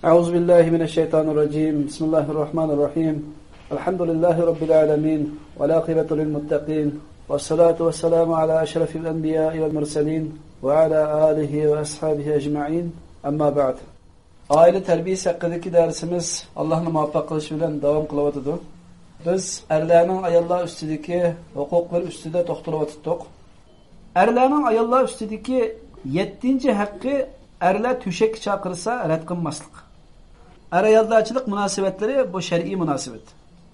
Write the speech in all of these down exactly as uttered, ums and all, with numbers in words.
أعوذ بالله من الشيطان الرجيم. بسم الله الرحمن الرحيم. الحمد لله رب العالمين، والعاقبة للمتقين، والصلاة والسلام على أشرف الأنبياء والمرسلين، وعلى آله وأصحابه أجمعين. أما بعد. ئائىلە تەربىيەسى ھەققىدىكى دەرسىمىز ئاللاھنىڭ مۇۋەپپەق قىلىشى بىلەن داۋام قىلىۋاتىدۇ. بىز ئەرلەرنىڭ ئاياللار ئۈستىدىكى ھوقۇقلىرى ئۈستىدە توختىلىۋاتاتتۇق. ئەرلەرنىڭ ئاياللار ئۈستىدىكى يەتتىنچى ھەققى، ئەرلەر تۆشەككە چاقىرسا رەت قىلماسلىق. ئەر-ئايالدارچىلىق مۇناسىۋەتلىرى بۇ شەرئىي مۇناسىۋەت.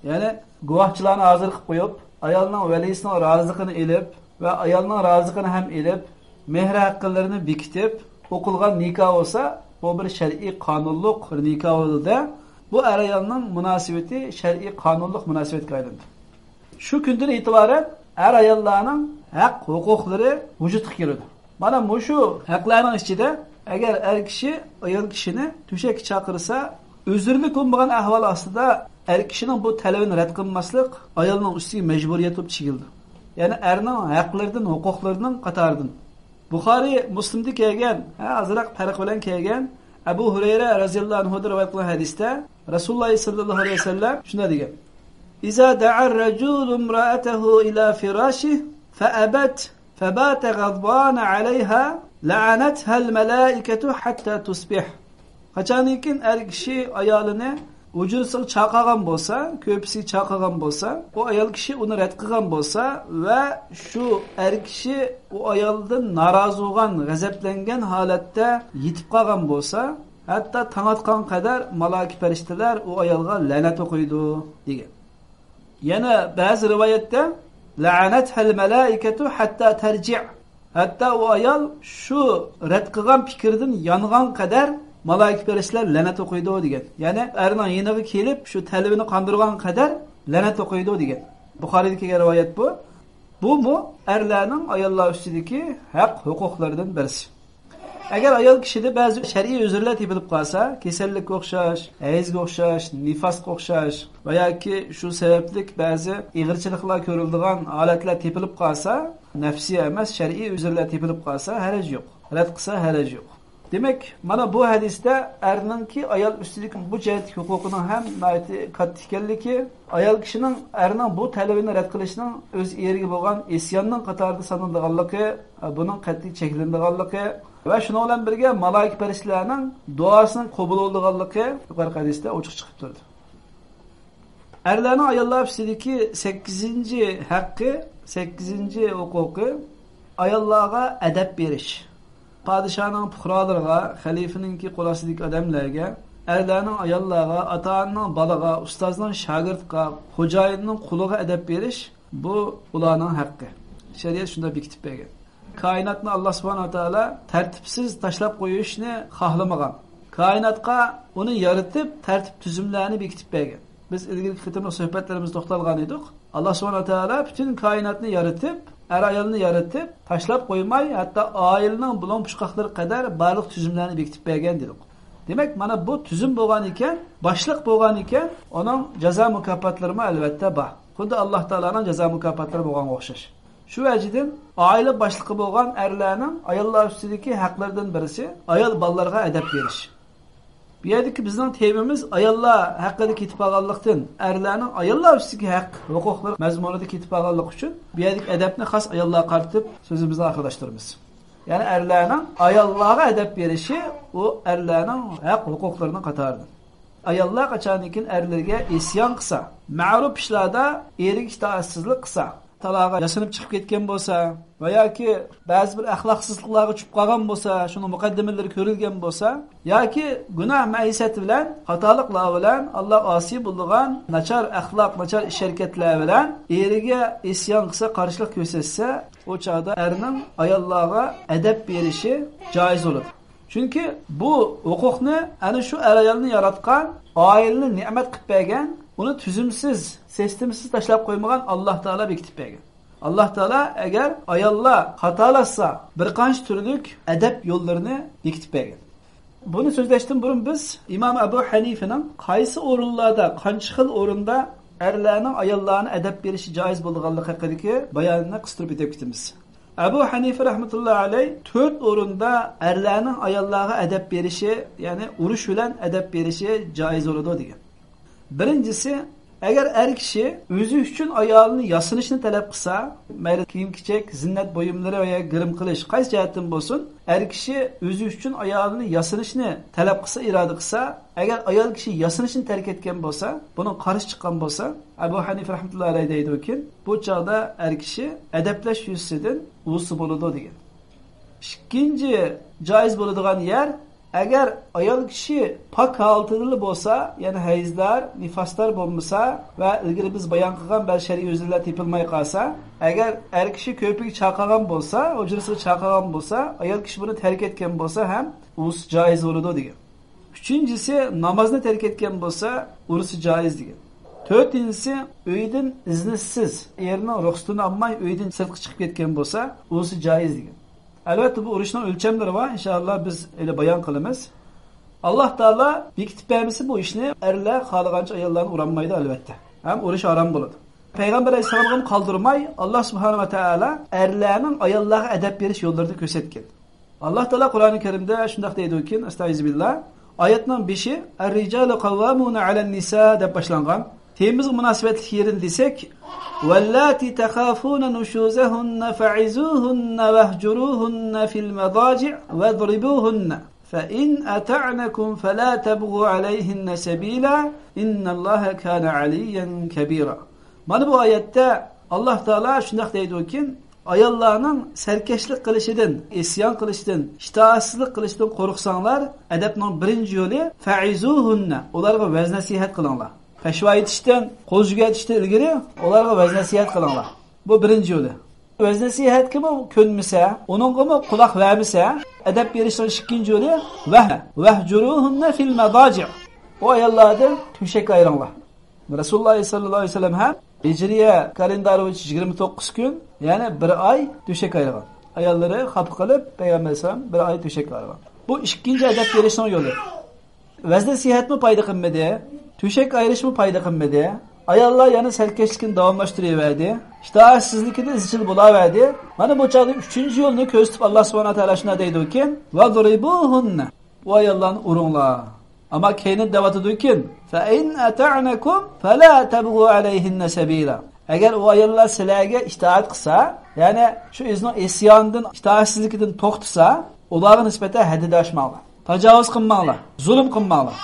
يەنى گۇۋاھچىلارنى ھازىر قىلىپ قويۇپ، ئايالنىڭ ۋەلىسىنىڭ رازىلىقىنى ئېلىپ ۋە ئايالنىڭ رازىلىقىنى ھەم ئېلىپ، مېھىر ھەققىلىرىنى بېكىتىپ، ئوقۇلغان نىكاھ بولسا، بۇ بىر شەرئىي قانۇنلۇق بىر نىكاھ بولىدۇ. بۇ ئەر-ئايالنىڭ مۇناسىۋىتى شەرئىي قانۇنلۇق مۇناسىۋەتكە ئايلاندى. شۇ كۈندىن ئېتىبارەن ئەر-ئاياللارنىڭ ھەق-ھوقۇقلىرى ۋۇجۇدقا كېلىدۇ. مانا مۇشۇ ھەقلەرنىڭ ئىچىدە، ئەگەر ئەر كىشى ئايال كىشىنى تۆشەككە چاقىرسا، ئۆزرىلىك بولمىغان ئەھۋال ئاستىدا ئەر كىشىنىڭ بۇ تەلىپىنى رەت قىلماسلىق ئايالنىڭ ئۈستىگە مەجبۇرىيەت بولۇپ چىگىلىدۇ. يەنى ئەرنىڭ ھەقلىرىدىن، ھوقۇقلىرىنىڭ قاتارىدىن. بۇخارىي، مۇسلىمدا كەلگەن، ھە، ئازراق پەرق بىلەن كەلگەن ئەبۇ ھۇرەيرە رەزىياللاھۇ ئەنھۇدىن رىۋايەت قىلغان ھەدىستە رەسۇلۇللاھ سەللەللاھۇ ئەلەيھى ۋەسەللەم شۇنداق دېگەن: إذا دعا الرجل امرأته إلى فراشه فأبت فبات غضبان عليها لعنتها الملائكة حتى تصبح. قاچانكىن ئەر كىشى ئايالىنى ھۇجرىسىغا چاقىرغان بولسا، كۆرپىسىگە چاقىرغان بولسا، ئۇ ئايال كىشى ئۇنى رەت قىلغان بولسا ۋە شۇ ئەر كىشى ئۇ ئايالدىن نارازى بولغان، غەزەپلەنگەن ھالەتتە يېتىپ قالغان بولسا، ھەتتا تاڭ ئاتقان قەدەر مالايكە پەرىشتىلەر ئۇ ئايالغا لەنەت ئوقۇيدۇ، دېگەن. يەنە بەزى رىۋايەتتە، لعنتها الملائكة حتى ترجع. ھەتتا ئۇ ئايال شۇ رەت قىلغان پىكرىدىن يانغان قەدەر مالايكە پەرىشتىلەر لەنەت ئوقۇيدۇ دېگەن. يەنى ئەرنىڭ يېنىغا كېلىپ شۇ تەلىپىنى قاندۇرغان قەدەر لەنەت ئوقۇيدۇ دېگەن. بۇخارىيدا كەلگەن رىۋايەت بۇ. بۇمۇ ئەرلەرنىڭ ئاياللار ئۈستىدىكى ھەق ھوقۇقلىرىدىن بىرسى. ئەگەر ئايال كىشىدە بەزى شەرئىي ئۆزرىلەر تېپىلىپ قالسا، كېسەللىككە ئوخشاش، ھەيزگە ئوخشاش، نىفاسقا ئوخشاش ۋە ياكى شۇ سەۋەبلىك بەزى ئېغىرچىلىقلار كۆرۈلىدىغان ھالەتلەر تېپىلىپ قالسا، نەپسىي ئەمەس، شەرئىي ئۆزرىلەر تېپىلىپ قالسا، ھەرەج يوق. رەت قىلسا، ھەرەج يوق. دېمەك، مانا بۇ ھەدىستە ئەرنىڭكى ئايال ئۈستىدىكى بۇ جەھەتتىكى ھوقۇقىنىڭ ھەم ناھايىتى كاتتا ئىكەنلىكى، ئايال كىشىنىڭ ئەرنىڭ بۇ تەلىپىنى رەت قىلىشىنىڭ ئۆز ئېرىگە بولغان ئىسياننىڭ قاتارىدا سانىلىدىغانلىقى، بۇنىڭ قەتئىي چەكلىنىدىغانلىقى ۋە شۇنىڭ بىلەن بىرگە مالايىكە پەرىشتىلەرنىڭ دۇئاسىنىڭ قوبۇل بولىدىغانلىقى يۇقىرىقى ھەدىستە ئوچۇق چىقىپ تۇرىدۇ. ئەرلەرنىڭ ئاياللار ئۈستىدىكى سەككىزىنچى ھەققى، سەككىزىنچى ھوقۇقى، ئاياللارغا ئەدەپ بېرىش. پادىشاھنىڭ پۇقرالىرىغا، خەلىپىنىڭكى قول ئاستىدىكى ئادەملەرگە، ئەرلەرنىڭ ئاياللارغا، ئاتا-ئانىنىڭ بالىغا، ئۇستازنىڭ شاگىرتقا، خوجايىننىڭ قۇلىغا ئەدەپ بېرىش، بۇ ئۇلارنىڭ ھەققى. شەرىئەت شۇنداق بېكىتىپ بەرگەن. كائىناتنى ئاللا سۇبھانەھۇ ۋە تائالا تەرتىپسىز تاشلاپ قويۇشنى خالىمىغان. كائىناتقا ئۇنى يارىتىپ، تەرتىپ تۈزۈملەرنى بېكىتىپ بەرگەن. بىز ئىلگىرىكى قېتىملىق سۆھبەتلىرىمىزدە توختالغان ئىدۇق. ئاللا سۇبھانەھۇ ۋە تائالا پۈتۈن كائىناتنى يارىتىپ، ئەر-ئايالنى يارىتىپ، تاشلاپ قويماي، ھەتتا ئائىلىنىڭ بۇلۇڭ-پۇچقاقلىرى قەدەر بارلىق تۈزۈملەرنى بېكىتىپ بەرگەن دېدۇق. دېمەك، مانا بۇ تۈزۈم بولغان ئىكەن، باشلىق بولغان ئىكەن، ئۇنىڭ جازا مۇكاپاتلىرىمۇ ئەلۋەتتە بار. خۇددى ئاللا تائالانىڭ جازا مۇكاپاتلىرى بولغانغا ئوخشاش. شۇ ۋەجىدىن ئائىلە باشلىقى بولغان ئەرلەرنىڭ ئاياللار ئۈستىدىكى ھەقلىرىدىن بىرسى ئايال بالىلارغا ئەدەپ بېرىش. بۇ يەردىكى بىزنىڭ تېمىمىز ئاياللار ھەققىدە كېتىپ قالغانلىقتىن، ئەرلەرنىڭ ئاياللار ئۈستىدىكى ھەق، ھوقۇقلىرى مەزمۇنىدا كېتىپ قالغانلىقى ئۈچۈن، بۇ يەردىكى ئەدەپنى خاس ئاياللارغا قارىتىپ سۆزىمىزنى ئاخىرلاشتۇرىمىز. يەنى ئەرلەرنىڭ ئاياللارغا ئەدەپ بېرىشى، ئۇ ئەرلەرنىڭ ھەق، ھوقۇقلىرىنىڭ قاتارىدىن. ئاياللار قاچانكىن ئەرلىرىگە ئىسيان قىلسا، مەرۇپ ئىشلاردا ئېرىگە ئىتائەتسىزلىك قىلسا، تالاغا ياسىنىپ چىقىپ كەتكەن بولسا ۋە ياكى بەزى بىر ئەخلاقسىزلىقلارغا چۈشۈپ قالغان بولسا، شۇنىڭ مۇقەددىمىلىرى كۆرۈلگەن بولسا ياكى گۇناھ مەئسىيەت بىلەن، خاتالىقلار بىلەن، ئاللاغا ئاسىي بولىدىغان ناچار ئەخلاق، ناچار ئىش-ھەرىكەتلەر بىلەن ئېرىگە ئىسيان قىلسا، قارشىلىق كۆرسەتسە، ئۇ چاغدا ئەرنىڭ ئاياللارغا ئەدەپ بېرىشى جايىز بولىدۇ. چۈنكى بۇ ھوقۇقنى ئەنە شۇ ئەر-ئايالنى ياراتقان، ئائىلىنى نېمەت قىلىپ بەرگەن، ئۇنى تۈزۈمسىز، سىستېمىسىز تاشلاپ قويمىغان ئاللا تائالا بېكىتىپ بەرگەن. ئاللا تائالا ئەگەر ئاياللار خاتالاشسا، بىر قانچە تۈرلۈك ئەدەپ يوللىرىنى بېكىتىپ بەرگەن. بۇنى سۆزلەشتىن بۇرۇن بىز ئىمام ئەبۇ ھەنىفىنىڭ قايسى ئورۇنلاردا، قانچە خىل ئورۇندا ئەرلەرنىڭ ئاياللارنى ئەدەپ بېرىشى جائىز بولىدىغانلىقى ھەققىدىكى بايانىنى قىستۇرۇپ ئۆتۈپ كېتىمىز. ئەبۇ ھەنىفە رەھمەتۇللا ئەلەي تۆت ئورۇندا ئەرلەرنىڭ ئاياللارغا ئەدەپ بېرىشى، يەنى ئۇرۇش بىلەن ئەدەپ بېرىشى جائىز بولىدۇ دېگەن. بىرىنچىسى، ئەگەر ئەر كىشى ئۆزى ئۈچۈن ئايالىنى ياسىنىشنى تەلەپ قىلسا، مەيلى كىيىم-كېچەك، زىننەت بۇيۇملىرى ۋە يا گىرىم قىلىش، قايسى جەھەتتىن بولسۇن، ئەر كىشى ئۆزى ئۈچۈن ئايالىنى ياسىنىشنى تەلەپ قىلسا، ئىرادە قىلسا، ئەگەر ئايال كىشى ياسىنىشنى تەرك ئەتكەن بولسا، بۇنىڭ قارشى چىققان بولسا، ئەبۇ ھەنىفە رەھمەتۇللا ئەلەيھ دەيدىكىن، بۇ چاغدا ئەر كىشى ئەدەپلەش يۈزىسىدىن ئۇۋىسا بولىدۇ دېگەن. ئىككىنچى جائىز بولىدىغان يەر، ئەگەر ئايال كىشى پاك ھالىتىدىلا بولسا، يەنى ھەيزلار، نىفاسلار بولمىسا ۋە ئىلگىرى بىز بايان قىلغان بەزى شەرئىي ئۆزۈرلەر تېپىلماي قالسا، ئەگەر ئەر كىشى كۆرپىگە چاقىرغان بولسا، ھۇجرىسىغا چاقىرغان بولسا، ئايال كىشى بۇنى تەرك ئەتكەن بولسا ھەم ئۇۋىسا جائىز بولىدۇ دېگەن. ئۈچىنچىسى، نامازنى تەرك ئەتكەن بولسا، ئۇرۇسى جائىز دېگەن. تۆتىنچىسى، ئۆيدىن ئىزنىسىز، ئېرىنىڭ رۇخسىتىنى ئالماي ئۆيدىن سىرتقا چىقىپ كەتكەن بولسا، ئۇرۇسى جائىز دېگەن. ئەلۋەتتە، بۇ ئۇرۇشنىڭ ئۆلچەملىرى بار، ئىنشائاللا بىز ھېلى بايان قىلىمىز. ئاللاھ تائالا بېكىتىپ بەرمىسە بۇ ئىشنى، ئەرلەر خالىغانچە ئاياللارنى ئۇرالمايدۇ، ئەلۋەتتە. ھەم ئۇرۇش ھارام بولىدۇ. پەيغەمبەر ئەلەيھىسسالامغىمۇ قالدۇرماي، ئاللاھ سۇبھانەھۇ ۋە تائالا ئەرلەرنىڭ ئاياللارغا ئەدەپ بېرىش يوللىرىنى كۆرسەتكەن. ئاللاھ تائالا قۇرئانى كەرىمدە شۇنداق دەيدۇكىن، ئەستەئىزۇبىللا، ئايەتنىڭ بېشى «الرجال قوامون على النساء» دەپ باشلانغان. تېمىمىزغا مۇناسىۋەتلىك يېرىنى دېسەك، «واللاتي تخافون نشوزهن فعظوهن واهجروهن في المضاجع واضربوهن فإن أطعنكم فلا تبغوا عليهن سبيلا إن الله كان عليا كبيرا». مانا بۇ ئايەتتە ئاللاھ تائالا شۇنداق دەيدۇكىن، ئاياللارنىڭ سەركەشلىك قىلىشىدىن، ئىسيان قىلىشىدىن، ئىتائەتسىزلىك قىلىشىدىن قورقساڭلار، ئەدەپنىڭ بىرىنچى يولى «فەئىزۇھۇننە»، ئۇلارغا ۋەز-نەسىھەت قىلىڭلار. پەشۋا ئېتىشتىن، قول چۆكۈرتۈشتىن ئىلگىرى ئۇلارغا ۋەز-نەسىھەت قىلىڭلار. بۇ بىرىنچى يولى. ۋەز-نەسىھەتكىمۇ كۆنمىسە، ئۇنىڭغىمۇ قۇلاق بەرمىسە، ئەدەپ بېرىشنىڭ ئىككىنچى يولى «ۋەھ، ۋەھجۇرۇھۇننە فىل مەزاجىئ». ئۇ ئاياللاردىن تۆشەككە ئايرىڭلار. رەسۇلۇللاھ سەللەللاھۇ ئەلەيھى ۋەسەللەم ھەم ھىجرىيە كالېندارى بويىچە يىگىرمە توققۇز كۈن، يەنى بىر ئاي تۆشەككە ئايرىغان. ئاياللىرى خاپا قىلىپ، پەيغەمبەر ئەلەيھىسسالام بىر ئاي تۆشەككە ئايرىغان. بۇ ئىككىنچى ئەدەپ بېرىشنىڭ يولى. ۋەز-نەسىھەتمۇ پايدا قىلمىدى، تۆشەك ئايرىشمۇ پايدا قىلمىدى. ئاياللار يەنە سەركەشلىكىنى داۋاملاشتۇرۇۋەردى، ئىتائەتسىزلىكىدە ئىزچىل بولاۋەردى. مانا بۇ چاغدا ئۈچىنچى يولنى كۆرسىتىپ، ئاللاھ سۇبھانەھۇ ۋە تائالا شۇنداق دەيدۇكىن، «ۋەزرىبۇھۇننە». بۇ ئاياللارنى ئۇرۇڭلار. ئەمما كەينىدە دەۋاتىدۇكىن، «فەئىن ئەتەئنەكۇم فەلا تەبغۇ ئەلەيھىننە سەبىلا». ئەگەر ئۇ ئاياللار سىلەرگە ئىتائەت قىلسا، يەنى شۇ ئۆزىنىڭ ئىسيانىدىن، ئىتائەتسىزلىكىدىن توختىسا، ئۇلارغا نىسبەتەن ھەددىدىن ئاشماڭلار. تاجاۋۇز قىلماڭلار، زۇلۇم قىلماڭلار.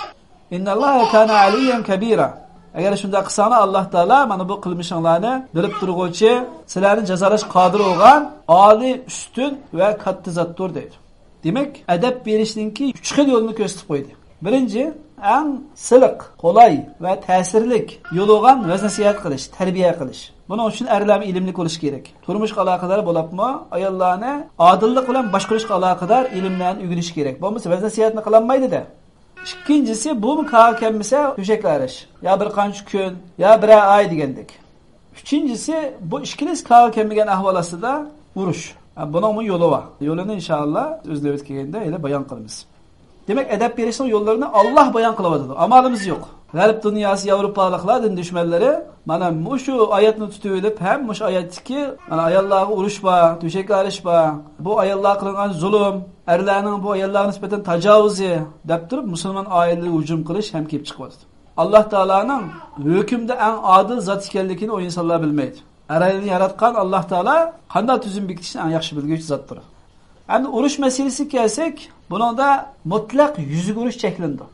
«ئىننەللاھە كانە ئەلىييەن كەبىرا». ئەگەر شۇنداق قىلساڭلار، ئاللاھ تائالا مانا بۇ قىلمىشىڭلارنى بىلىپ تۇرغۇچى، سىلەرنى جازالاشقا قادىر بولغان ئالىي، ئۈستۈن ۋە كاتتا زاتتۇر دەيدۇ. دېمەك، ئەدەپ بېرىشنىڭكى ئۈچ خىل يولىنى كۆرسىتىپ قويدى. بىرىنچى، ئەڭ سىلىق، قولاي ۋە تەسىرلىك يول بولغان ۋەز-نەسىھەت قىلىش، تەربىيە قىلىش. بۇنىڭ ئۈچۈن ئەرلەرمۇ ئىلىملىك بولۇشى كېرەك. تۇرمۇشقا ئالاقىدار بولۇپمۇ، ئاياللارنى ئادىللىق بىلەن باشقۇرۇشقا ئالاقىدار ئىلىملەرنى ئۆگىنىشى كېرەك. بولمىسا ۋەز-نەسىھەتنى قىلالمايدۇ-دە. ئىككىنچىسى، بۇمۇ كارغا كەلمىسە، تۆشەكلەش يا بىر قانچە كۈن، يا بىرەر ئاي دېگەندەك. ئۈچىنچىسى، بۇ ئىككىلىسى كارغا كەلمىگەن ئەھۋال ئاستىدا ئۇرۇش. ھە، بۇنىڭمۇ يولى بار. يولىنى ئىنشائاللا ئۆز نۆۋىتى كەلگەندە يەنە بايان قىلىمىز. دېمەك، ئەدەپ بېرىشنىڭ يوللىرىنى ئاللاھ بايان قىلىۋاتىدۇ. ئامالىمىز يوق. غەرب دۇنياسى، ياۋروپالىقلار، دىن دۈشمەنلىرى مانا مۇشۇ ئايەتنى تۇتۇۋېلىپ ھەم مۇشۇ ئايەتتىكى، مانا، ئاياللارغا ئۇرۇش بار، تۆشەك ئايرىش بار، بۇ ئاياللارغا قىلىنغان زۇلۇم، ئەرلەرنىڭ بۇ ئاياللارغا نىسبەتەن تاجاۋۇزى دەپ تۇرۇپ، مۇسۇلمان ئائىلىلىرىگە ھۇجۇم قىلىش ھەم كېلىپ چىقىۋاتىدۇ. ئاللاھ تائالانىڭ ھۆكۈمدە ئەڭ ئادىل زات ئىكەنلىكىنى ئۇ ئىنسانلار بىلمەيدۇ. ئەر-ئايالنى ياراتقان ئاللاھ تائالا قانداق تۈزۈم بېكىتىشنى ئەڭ ياخشى بىلگۈچى زاتتۇر. ئەمدى ئۇرۇش مەسىلىسىگە كەلسەك، بۇنىڭدا مۇتلەق يۈزگە ئۇرۇش چەكلىنىدۇ.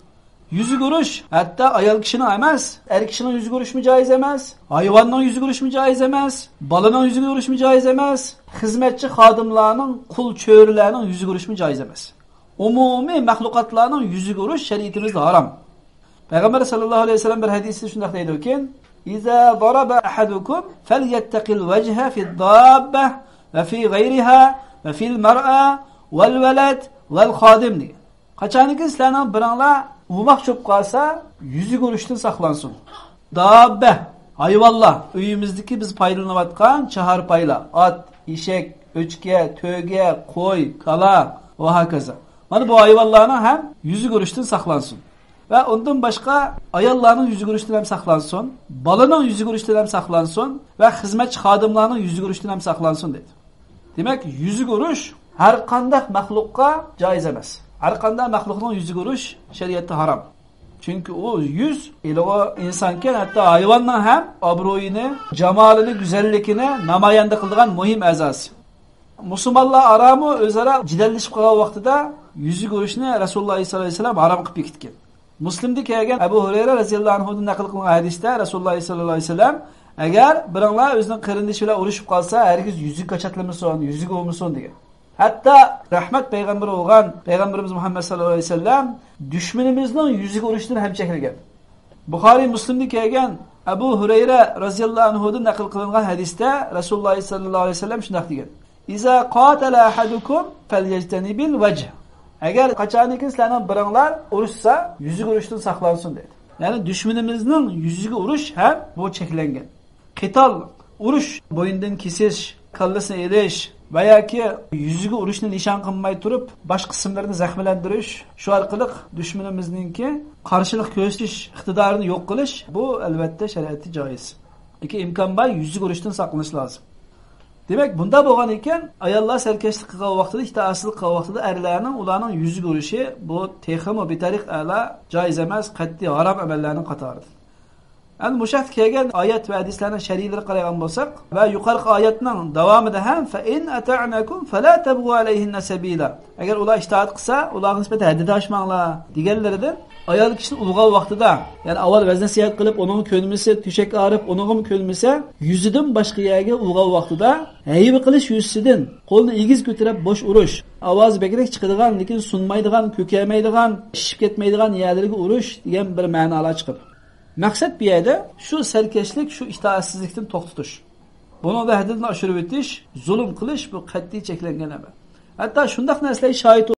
يۈزگە ئۇرۇش ھەتتا ئايال كىشىنىڭ ئەمەس، ئەر كىشىنىڭ يۈزگە ئۇرۇشمۇ جائىز ئەمەس، ھايۋاننىڭ يۈزىگە ئۇرۇشمۇ جائىز ئەمەس، بالىنىڭ يۈزىگە ئۇرۇشمۇ جائىز ئەمەس، خىزمەتچى خادىملارنىڭ، قۇل چۆرىلەرنىڭ يۈزىگە ئۇرۇشمۇ جائىز ئەمەس. ئومۇمىي مەخلۇقاتلارنىڭ يۈزىگە ئۇرۇش شەرىئىتىمىزدە ھارام. پەيغەمبەر سەللەللاھۇ ئەلەيھى ۋەسەللەم بىر ھەدىسىدە شۇنداق دەيدۇكىن، «إذا ضرب أحدكم فليتق الوجه في الدابة وفي غيرها وفي المرأة والولد والخادم» دېگەن. قاچانكى سىلەرنىڭ بىرىڭلار ئوماق چۆپ قالسا، يۈزىگە ئۇرۇشتىن ساقلانسۇن. داببە، ھايۋانلار، ئۆيىمىزدىكى بىز پايدىلىنىۋاتقان چاھارپايلار، ئات، ئېشەك، ئۆچكە، تۆگە، قوي، كالا ۋە ھاكازا. مانا بۇ ھايۋانلارنىڭ ھەم يۈزىگە ئۇرۇشتىن ساقلانسۇن. ۋە ئۇندىن باشقا ئاياللارنىڭ يۈزىگە ئۇرۇشتىن ھەم ساقلانسۇن، بالىنىڭ يۈزىگە ئۇرۇشتىن ھەم ساقلانسۇن ۋە خىزمەتچى خادىملارنىڭ يۈزىگە ئۇرۇشتىن ھەم ساقلانسۇن دېدى. دېمەك، يۈزۈك ئۇرۇش ھەر قانداق مەخلۇققا جائىز ئەمەس. ھەر قانداق مەخلۇقنىڭ يۈزىگە ئۇرۇش شەرىئەتتە ھارام. چۈنكى ئۇ يۈز، ھېلىغۇ ئىنسانكەن، ھەتتا ھايۋاننىڭ ھەم ئابرۇيىنى، جامالىنى، گۈزەللىكىنى نامايەندە قىلىدىغان مۇھىم ئەزاسى. مۇسۇلمانلار ئارامۇ ئۆزئارا جېدەللىشىپ قالغان ۋاقتىدا يۈزۈك ئۇرۇشنى رەسۇلۇللاھ سەللەللاھۇ ئەلەيھى ۋەسەللەم ھارام قىلىپ بېكىتكەن. مۇسلىمدا كەلگەن ئەبۇ ھۇرەيرە رەزىياللاھۇ ئەنھۇدىن نەقىل قىلىنغان ھەدىستە رەسۇلۇللاھ سەللەللاھۇ ئەلەيھى ۋەسەللەم، ئەگەر بىرىڭلار ئۆزىنىڭ قېرىندىشى بىلەن ئۇرۇشۇپ قالسا، ھەرگىز يۈزۈك قاچاتلىمىسۇن، يۈزۈك ئۇرمىسۇن دېگەن. ھەتتا رەھمەت پەيغەمبىرى بولغان پەيغەمبىرىمىز مۇھەممەد سەللەللاھۇ ئەلەيھى ۋەسەللەم دۈشمىنىمىزنىڭ يۈزىگە ئۇرۇشتىن ھەم چەكلىگەن. بۇخارىي مۇسلىمدا كەلگەن ئەبۇ ھۇرەيرە رەزىياللاھۇ ئەنھۇدىن نەقىل قىلىنغان ھەدىستە رەسۇلۇللاھ سەللەللاھۇ ئەلەيھى ۋەسەللەم شۇنداق دېگەن: «إذا قاتل أحدكم فليجتنب الوجه». ئەگەر قاچانكى سىلەرنىڭ بىرىڭلار ئۇرۇشسا، يۈزىگە ئۇرۇشتىن ساقلانسۇن دېدى. يەنى دۈشمىنىمىزنىڭ يۈزىگە ئۇرۇش ھەم بۇ چەكلەنگەن. قىتال، ئۇرۇش، بوينىدىن كېسىش، كاللىسىنى ئېلىش ۋە ياكى يۈزىگە ئۇرۇشنى نىشان قىلماي تۇرۇپ، باش قىسىملىرىنى زەخىملەندۈرۈش، شۇ ئارقىلىق دۈشمىنىمىزنىڭكى قارشىلىق كۆرسىتىش ئىقتىدارىنى يوق قىلىش، بۇ ئەلۋەتتە شەرىئەتتە جائىز. لېكىن ئىمكان بار يۈزىگە ئۇرۇشتىن ساقلىنىش لازىم. دېمەك، بۇنداق بولغان ئىكەن، ئاياللار سەركەشلىك قىلغان ۋاقتىدا، ئىتائەتسىزلىك قىلغان ۋاقتىدا ئەرلەرنىڭ ئۇلارنىڭ يۈزىگە ئۇرۇشى، بۇ تېخىمۇ بىتەرىق ئەلا جائىز ئەمەس، قەتئىي ھارام ئەمەللەرنىڭ قاتارىدىن. ئەمدى مۇشۇ ھەقتە كەلگەن ئايەت ۋە ھەدىسلەرنىڭ شەرھلىرىگە قارايدىغان بولساق ۋە يۇقىرىقى ئايەتنىڭ داۋامىدا ھەم، «فإن أطعنكم فلا تبغوا عليهن سبيلا». ئەگەر ئۇلار ئىتائەت قىلسا، ئۇلارغا نىسبەتەن ھەددىدىن ئاشماڭلار دېگەنلىرىدىن، ئايال كىشىنى ئۇلىغان ۋاقتىدا، يەنى ئاۋۋال ۋەز نەسىھەت قىلىپ، ئۇنىڭغا كۆنمىسە، تۆشەككە ئاپىرىپ، ئۇنىڭغىمۇ كۆنمىسە، يۈزىدىن باشقا يەرگە ئۇلىغان ۋاقتىدا ھەيۋە قىلىش يۈزىسىدىن، قولنى ئېگىز كۆتۈرۈپ بوش ئۇرۇش، ئاۋازى بەكرەك چىقىدىغان، لېكىن سۇنمايدىغان، كۆكەرمەيدىغان، شىشىپ كەتمەيدىغان يەرلىرىگە ئۇرۇش دېگەن بىر مەنالار چىقىدۇ. مەقسەت بۇ يەردە شۇ سەركەشلىك، شۇ ئىتائەتسىزلىكتىن توختىتىش. بۇنىڭدا ھەددىدىن ئاشۇرۇۋېتىش، زۇلۇم قىلىش، بۇ قەتئىي چەكلەنگەن ئەمەل. ھەتتا شۇنداق نەرسىلەرگە شاھىت